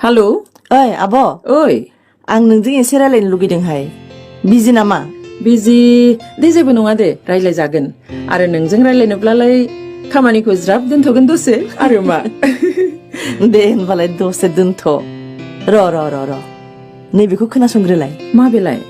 Hello ओइ आब' ओइ आं नोंजों एसे रायलायनो लुगैदोंहाय बिजि नामा बिजि दे जेबो नङा दे रायलायजागोन आरो नोंजों रायलायनोब्लालाय खामानिखौ ज्राब दोनथ'गोन दसे आरो मा दे होनबालाय दसे दोनथ' र' नैबेखौ खोनासंग्रोलाय मा बेलाय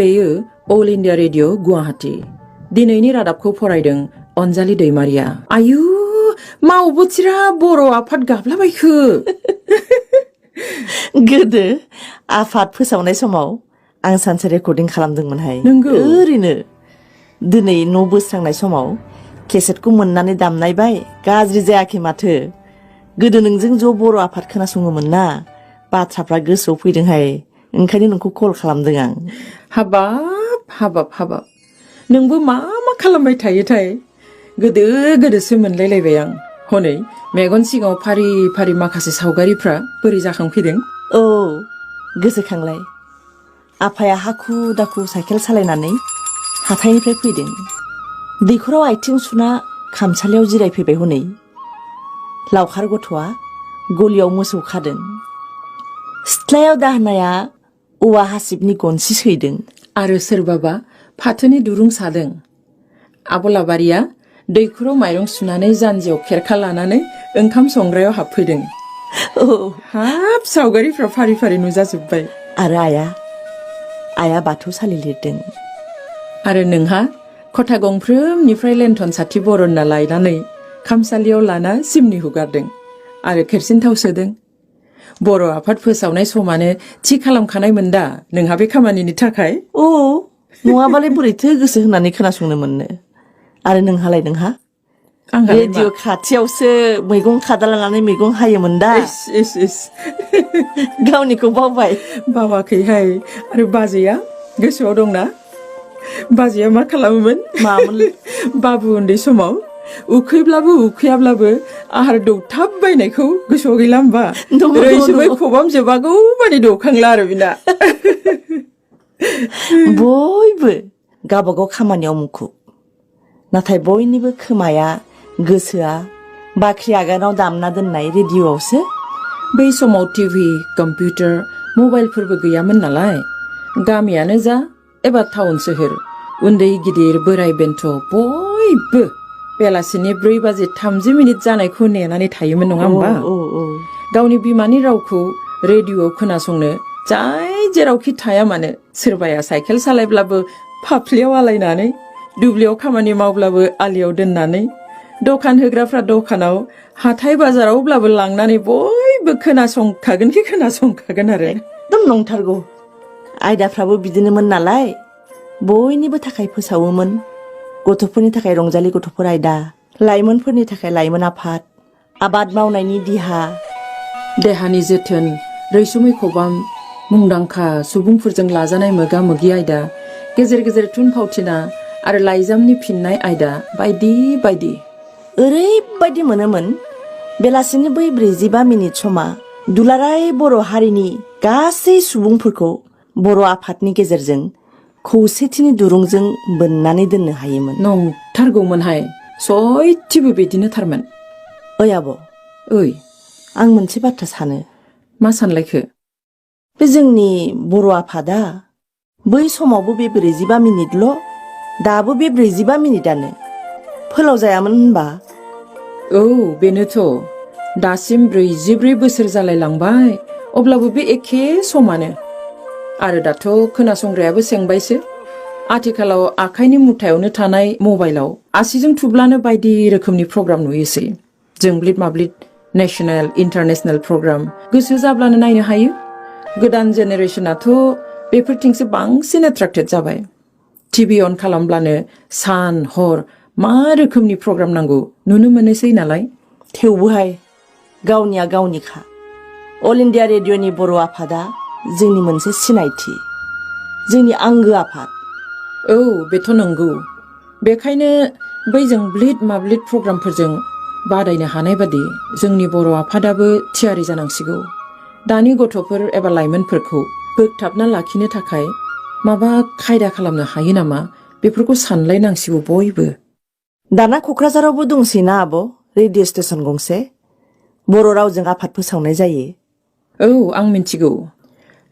बेयो अल इन्डिया रेडियो गुवाहाटी दिनैनि रादाबखौ फरायदों अनजालि दैमारिया आयु मा अबथिरा बर' आफाद गाबलाबायखो गोदो आफाद फोसावनाय समाव आं सानसे रेकर्डिं खालामदोंमोनहाय नंगौ ओरैनो दिनै न' बोस्रांनाय समाव केसेटखौ मोननानै दामनायबाय गाज्रि जायाखै माथो गोदो नोंजों ज' बर' आफाद खोनासङोमोन ना बाथ्राफ्रा गोसोआव फैदोंहाय ओंखायनो नोंखौ कल खालामदों आं हाबाब नोंबो मा खालामबाय थायोथाय गोदोसो मोनलायलायबाय आं हनै मेगन सिगाङाव फारि फारि माखासे सावगारिफ्रा बोरै जाखांफैदों औ गोसोखांलाय आफाया हाखु दाखु साइकेल सालायनानै हाथायनिफ्राय फैदों दैखराव आथिं सुना खामसालियाव जिरायफैबाय हनै लावखार गथ'आ गलियाव मोसौ खादों सिथ्लायाव दाहोनाया औवा हासिबनि गनसि सैदों आरो सोरबाबा फाथोनि दुरुं सादों आबलाबारिया दैखराव माइरं सुनानै जानजियाव खेरखा लानानै ओंखाम संग्रायाव हाबफैदों हाब सावगारिफ्रा फारि फारि नुजाजोब्बाय आरो आइया बाथौसालि लिरदों आरो नोंहा खथा गंफ्रोमनिफ्राय लेन्थन साथि बरनना लायनानै खामसालियाव लाना सिमनि हुगारदों आरो केरसिन थाव सोदों बर' आफाद फोसावनाय समानो थि खालामखानायमोन दा नोंहा बे खामानिनि थाखाय औ नङाबालाय बोरैथो गोसो होनानै खोनासंनो मोननो आरो नोंहा रेडिअ खाथियावसो मैगं खादा लानानै मैगं हायोमोन दा इस गावनिखौ बावबाय बावाखैहाय आरो बाजैया गोसोआव दंना बाजैया मा खालामोमोन मामोन बाबु उन्दै समाव उखैब्लाबो उखैयाब्लाबो आहार दौथाब बायनायखौ गोसोआव गैला होमबा रैसुमै खबाम जोबागौ मानि दौखांला आरो बिना बयबो गावबागाव खामानियाव मुखुब नाथाय बयनिबो खोमाया गोसोआ बाख्रि आगानाव दामना दोननाय रेडिअ'आवसो बै समाव टिभि कम्पिउटार मबाइलफोरबो गैयामोन नालाय गामियानो जा एबा टाउन सोहोर उन्दै गिदिर बोराय बेन्थ बयबो बेलासिनि 4:30 जानायखौ नेनानै थायोमोन नङा होमबा गावनि बिमानि रावखौ रेडिअ'आव खोनासंनो जाय जेरावखि थाया मानो सोरबाया साइकेल सालायब्लाबो फाफ्लियाव आलायनानै दुब्लियाव खामानि मावब्लाबो आलियाव दोननानै दखान होग्राफ्रा दखानाव हाथाय बाजारावब्लाबो लांनानै बयबो खोनासंखागोन आरो एकदम नंथारगौ आयदाफ्राबो बिदिनोमोन नालाय बयनिबो थाखाय फोसावोमोन गथ'फोरनि थाखाय रंजालि गथ'फोर आयदा लाइमोनफोरनि थाखाय लाइमोन आफाद आबाद मावनायनि देहानि जोथोन रैसुमै खबाम मुंदांखा सुबुंफोरजों लाजानाय मोगा मोगि आयदा गेजेर गेजेर थुनफावथिना आरो लाइजामनि फिननाय आयदा बायदि बायदि ओरैबायदि मोनोमोन बेलासिनि बै 45 मिनिट समा दुलाराय बर' हारिनि गासै सुबुंफोरखौ बर' आफादनि गेजेरजों खौसेथिनि दुरुंजों बोननानै दोननो हायोमोन नंथारगौमोनहाय सयथिबो बिदिनो थारमोन ओइ आब' ओइ आं मोनसे बाथ्रा सानो मा सानलायखो बे जोंनि बर' आफादा बै समावबो बे 45 मिनिटल' दाबो बे 45 मिनिटानो फोलाव जायामोन होनबा औ बेनोथ' दासिम 44 बोसोर जालायलांबाय अब्लाबो बे एखे समानो आरो दाथ' खोनासंग्रायाबो सेंबायसो आथिखालाव आखाइनि मुथायावनो थानाय मबाइलाव आसिजों थुब्लानो बायदि रोखोमनि प्रग्राम नुयोसै जोंब्लिद माब्लिद नेशनेल इन्टारनेशनेल प्रग्राम गोसो जाब्लानो नायनो हायो गोदान जेनेरेशनाथ' बेफोरथिंसो बांसिन एट्राक्टेड जाबाय टिभि अन खालामब्लानो सान हर मा रोखोमनि प्रग्राम नांगौ नुनो मोनोसै नालाय थेवबोहाय गावनिया गावनिखा अल इन्डिया रेडिअ'नि बर' आफादा जोंनि मोनसे सिनायथि जोंनि आंगो आफाद औ बेथ' नंगौ बेखायनो बैजों ब्लिड माब्लिद प्रग्रामफोरजों बादायनो हानाय बादि जोंनि बर' आफादाबो थियारि जानांसिगौ। दानि गथ'फोर एबा लाइमोनफोरखौ बोगथाबना लाखिनो थाखाय माबा खायदा खालामनो हायो नामा बेफोरखौ सानलायनांसिगौ बयबो। दाना क'क्राझारावबो दंसैना आब' रेडिअ स्टेशन गंसे बर' रावजों आफाद फोसावनाय जायो। औ आं मिन्थिगौ।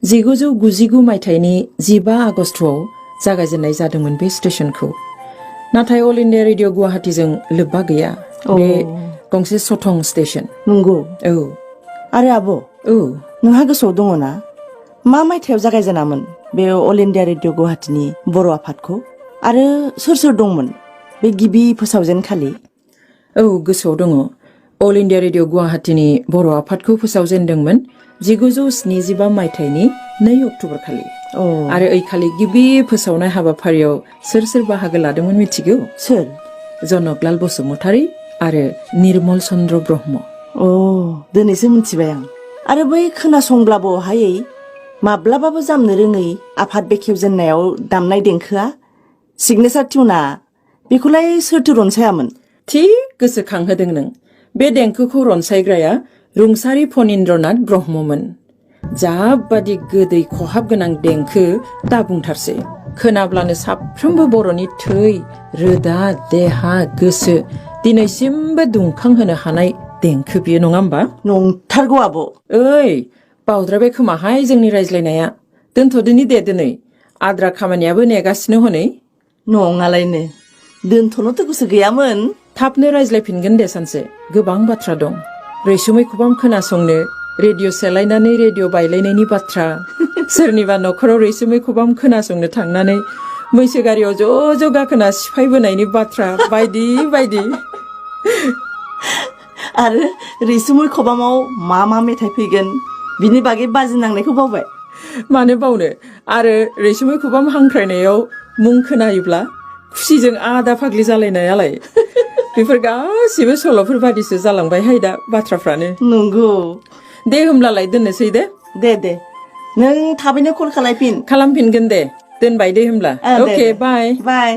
1999 मायथाइनि 15 आगस्टआव जागायजेननाय जादोंमोन बे स्टेशनखौ। नाथाय अल इण्डिया रेडिअ गुवाहाटीजों लोब्बा गैया। बे गंसे सथं स्टेशन। नंगौ। औ आरो आब' औ नोंहा गोसोआव दङ ना मा मायथाइयाव जागायजेनामोन बे अल इण्डिया रेडिअ गुवाहाटीनि बर' आफादखौ? आरो सोर सोर दंमोन बे गिबि फोसावजेनखालि? औ गोसोआव दङ। अल इण्डिया रेडिअ गुवाहाटीनि बर' आफादखौ फोसावजेनदोंमोन 1975 मायथाइनि 2 अक्ट'बर खालि। आरो ओइखालि गिबि फोसावनाय हाबाफारियाव सोर सोर बाहागो लादोंमोन मिथिगौ? सोर? जनकलाल बसुमतारी आरो निर्मल चन्द्र ब्रह्म। दिनैसो मिथिबाय आं। आरो बै खोनासंब्लाबो हायै माब्लाबाबो जामनो रोङै आफाद बेखेवजेननायाव दामनाय देंखोआ सिगनेसार टिउना बेखौलाय सोरथो रनसायामोन? थिग गोसोखांहोदों नों। बे देंखोखौ रनसायग्राया रुंसारि फणीन्द्रनाथ ब्रह्ममोन। जाबादि गोदै खहाब गोनां देंखो दा बुंथारसै। खोनाब्लानो साफ्रोमबो बर'नि थै, रोदा, देहा, गोसो दिनैसिमबो दुंखांहोनो हानाय देंखो बियो, नङा होमबा? नंथारगौ आब'। ओइ बावद्रायबाय खोमाहाय जोंनि रायज्लायनाया। दोनथ'दोनि दे दिनै। आद्रा खामानियाबो नेगासिनो हनै। नङालायनो दोनथ'नोथ' गोसो गैयामोन। थाबनो रायज्लायफिनगोन दे सानसे। गोबां बाथ्रा दं। रैसुमै खबाम खोनासंनो, रेडिअ सेलायनानै रेडिअ बायलायनायनि बाथ्रा, सोरनिबा न'खराव रैसुमै खबाम खोनासंनो थांनानै मैसो गारियाव ज' ज' गाखोना सिफायबोनायनि बाथ्रा बायदि बायदि। आरो रैसुमै खबामाव मा मा मेथाइ फैगोन बिनि बागै बाजि नांनायखौ बावबाय। मानो बावनो। आरो रैसुमै खबाम हांख्रायनायाव मुं खोनायोब्ला खुसिजों आदा फाग्लि जालायनायालाय। बेफोर गासिबो सल'फोर बादिसो जालांबायहाय दा बाथ्राफ्रानो। नंगौ। दे होमब्लालाय दोननोसै दे। दे नों थाबैनो कल खालामफिन। खालामफिनगोन दे। दोनबाय दे होमब्ला। दे, अके बाय। बाय।